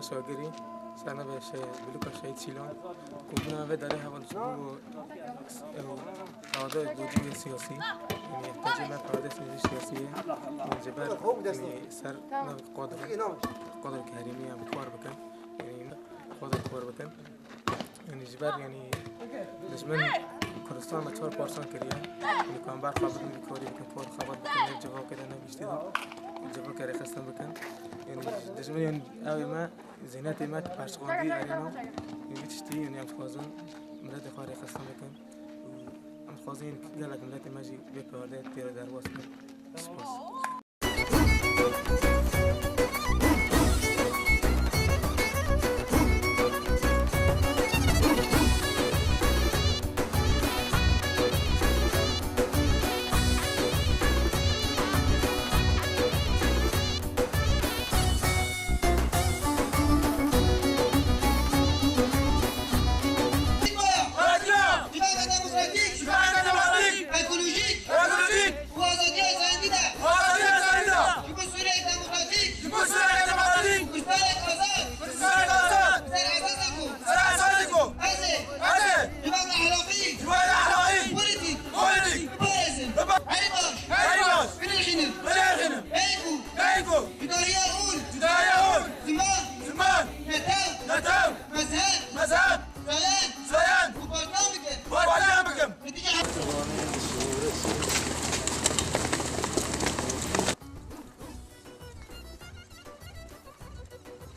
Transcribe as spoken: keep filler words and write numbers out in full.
Şagirî, ser navê Şe-, Bilûka Şehîd Şîlan, ku bûna vê darê heval ji bo ew qade bûcî siyasî, yanî ihtiyacê me qade siyasî ye. Yanî ji ber, yanî ser navê qadr, qadr herêmî em bi kar bikin, yanî qadr kar bikin. Yanî ji ber, yanî dijmin Kurdistan me çar parçan kiriye. Yanî ku em berxwe bidin, bi karî bikin, kar xebat bikin, ne civakê de, ne giştî de civakê rêxistin bikin. Yanî dijmin, yanî ew ê me, zêhnetê me ki perçiqandî erê me, yanî vî tiştî, yanî em dixwazin miletê xwe rêxistin bikin. Û em dixwazin, yanî gelek miletê me jî vê pêwerdê têre derbas bin. Spas. Civaka demokratîk, civaka demokratîk, ekolojîk, ekolojîk, û azadiya zayînî de, û azadiya zayînî de, ji bo Sûriyeyek demokratîk, ji bo Sûriyeyek demokratîk, Kurdistanek azad, Kurdistanek azad, ser esasê ku, ser esasê ku, ez ê, ez ê, civaka ehlaqî, civaka ehlaqî, polîtîk, polîtîk, biparêzim. Herî baş, herî baş, binirxînim.